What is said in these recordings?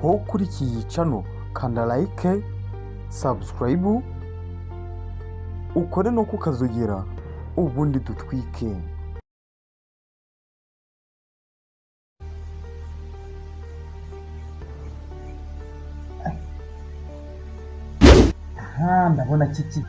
Wowe ukurikiye iyi channel, kanda like, subscribe, ukore no kukazogera, ubundi dutwike. Aha ndabona kiki.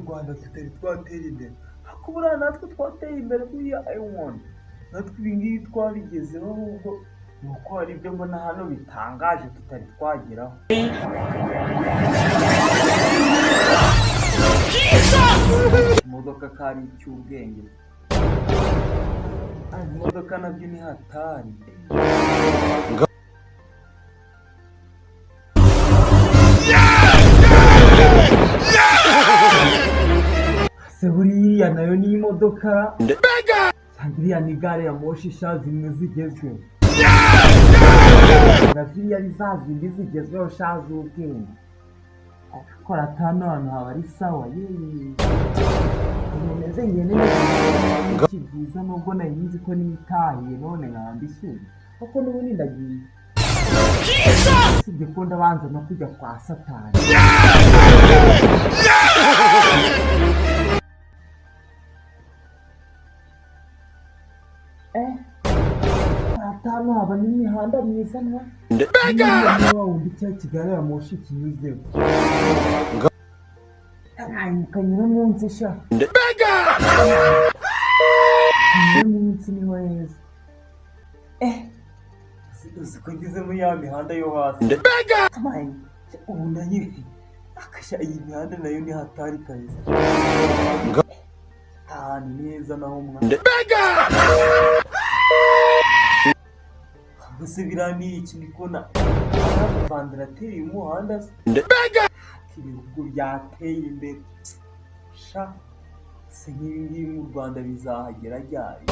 Rwanda tutari twatera imbere, ariko buriya natwe twateye imbere. Buriya I1 natwe ibi ngibi twabigezeho, ahubwo ni uko hari ibyo mbona hano bitangaje tutari twageraho. Imodoka kari icy'ubwenge. Ah, imodoka nabyo ni hatari. Se buriya nayo ni imodoka cyangwa iriya ni gare ya moshi sha, zimwe zigezweho na ziriya ari za zindi zigezweho sha z'ubwenge? Kora atanu ahantu haba ari sawa. Yeee, bimeze ngende neza byiza, nubwo nari nzi ko nitahiye none nkaba mbishyuye kuko n'ubundi ndagiye, usibye ko ndabanza no kujya kwa Satani. Atanu haba n'imihanda myiza nka niba wundi cya kigali ya moshi kinyuzeho ukanyura munsi sha, unyure munsi niho heza. Uzi ko ngeze muri ya mihanda yo hasi? Amaye, ubu ndanyiri akasha. Iyi mihanda nayo ni hatari kabisa, ahantu ni heza naho mwa. Gusa biriya ni iki? Ndi kubona vandarateri y'umuhanda se, ibihugu byateye imbere sha. Se nk'ibi ngibi mu Rwanda bizahagera ryari?